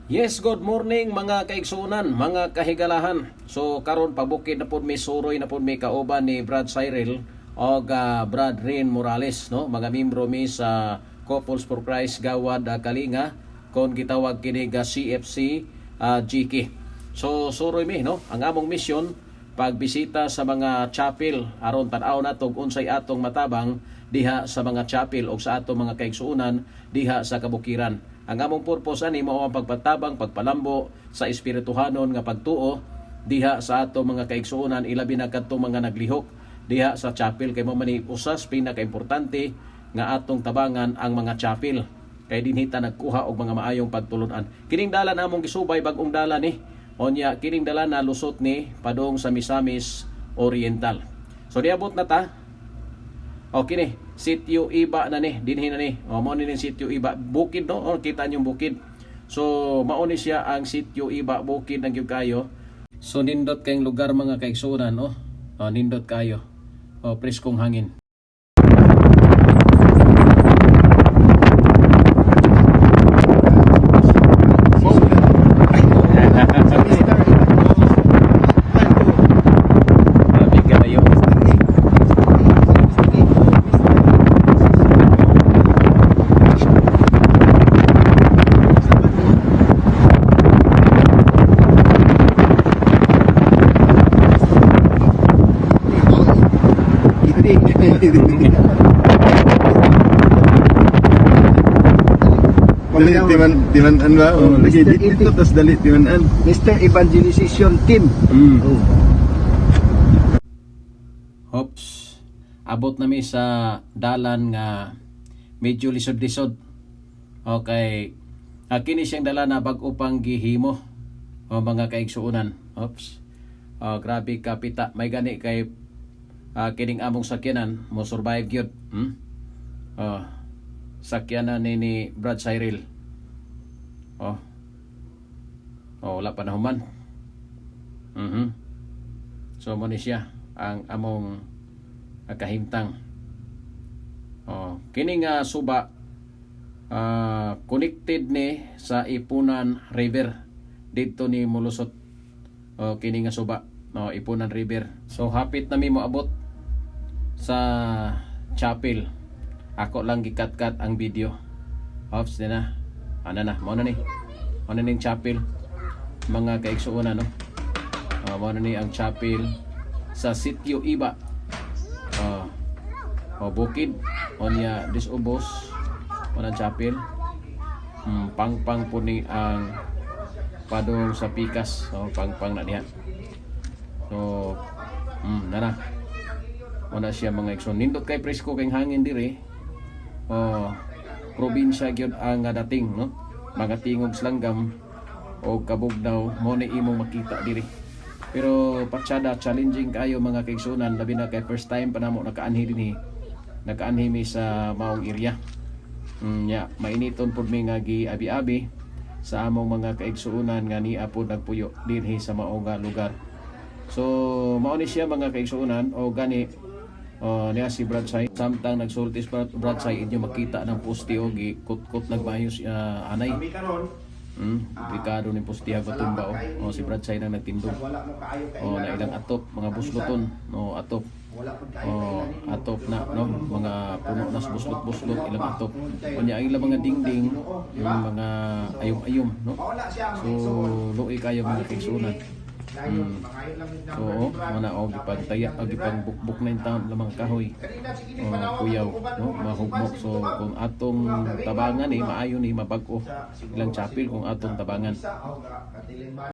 Yes, good morning, mga kaigsunan, mga kahigalahan. So karon pabukid na pud mi, suroy na pud mi kauban ni Brad Cyril og Brad Rin Morales, no? Mga membro mi sa Couples for Christ Gawad Kalinga, kon gitawag kini ga CFC GK. So suroy mi, no? Ang among misyon, pagbisita sa mga chapel aron tan-aw nato unsay atong matabang diha sa mga chapel o sa atong mga kaigsuonan diha sa kabukiran. Ang among purpose ani mao ang pagpatabang, pagpalambo sa espirituhanon nga pagtuo diha sa atong mga kaigsuonan, ilabi na kadtong mga naglihok diha sa chapel, kay mao man ni usas pinakaimportante nga atong tabangan ang mga chapel kay dinhi ta nagkuha og mga maayong pagtulunan. Kining dalan among gisubay, bag-ong dalan ni. Onya kining dalan na lusot ni padung sa Misamis Oriental. So niabot na ta. O kini, Sitio Iba na ni, dinhi na ni. O mao ni ning Sitio Iba, bukid, no? O kita niyong bukid. So mao ni siya ang Sitio Iba, bukid na gyud kayo. So nindot kayong lugar, mga kaigsuonan, no? O nindot kayo. O preskong hangin. Grabe kayo. Dali timan timan-an ba? Oh, lagi Mr. dito tas dali timan-an. Mr. Evangelization Team. Oh. Hops. Abot na mi sa dalan nga medyo lisod-lisod. Okay. Kini siyang dalan na bag-o pang gihimo. O mga kaigsuonan. Ops. Oh, grabe kapita. May gani kay kining among sakyanan mo survive gyud. Oh. Sakyanan ni Brad Cyril. Oh. Oh, wala pa na human. So mo ni siya ang among kahimtang. Oh, kini nga suba connected ni sa Ipunan River. Didto ni molusot. Oh, kini nga suba, no, Ipunan River. So hapit na mi moabot sa chapel. Ako lang gikat-kat ang video. Ops, di na. Ana na, mao na ni. Mao na ning chapel. Mga kaigsuonan, no. Mao na ni ang chapel sa Sitio Iba. Oh, bukid onya disubos mo ng chapel. Pangpang po ni ang padong sa pikas. So pangpang na diha. So nana. Mo na siya, mga igsoon. Nindot kay presko kay hangin diri. Oh, probinsya gyud ang dating, no? Mga tingog langgam o kabugnaw mo ni imong makita diri. Pero patsada, challenging kayo, mga kaigsunan, labi na kay first time pa namo nakaanhi dinhi. Nakaanhi mi sa maong area. Ya, mainiton pud mi nga gi-abi-abi sa among mga kaigsuonan nga nia pod nagpuyo dinhi sa maong nga lugar. So mao ni siya, mga kaigsuonan, o gani oh, niya si Brad Sai. Samtang nagsulti si Brad Sai, inyo makita ng poste o gikut-kut nagmayos anay. Kami karon Delikado ni poste tumba oh. Oh, si Brad Sai nang nagtindog. sa wala mo kaayo kay Oh, na ilang atop, mga busloton, no, atop. Wala pud kaayo Oh, kailan ninyo. atop na, no, mga puno na sa buslot-buslot ilang atop. Unya ang ilang mga dingding, yung mga ayom-ayom, no. Wala siya ang So, luoy kayo, mga kaigsuonan. Dayon, mangayo lang yung So, number oh, ni Brad. mana og gipagtaya, og gipangbukbuk na yung taon lang mga kahoy. Kanina sige ni Oh, panawag kuyaw, ang uban no, mo, mahugmok. So, kung atong tabangan eh, maayo ni mabag-o ilang chapel kung atong tabangan. Isa, oh, katilimban.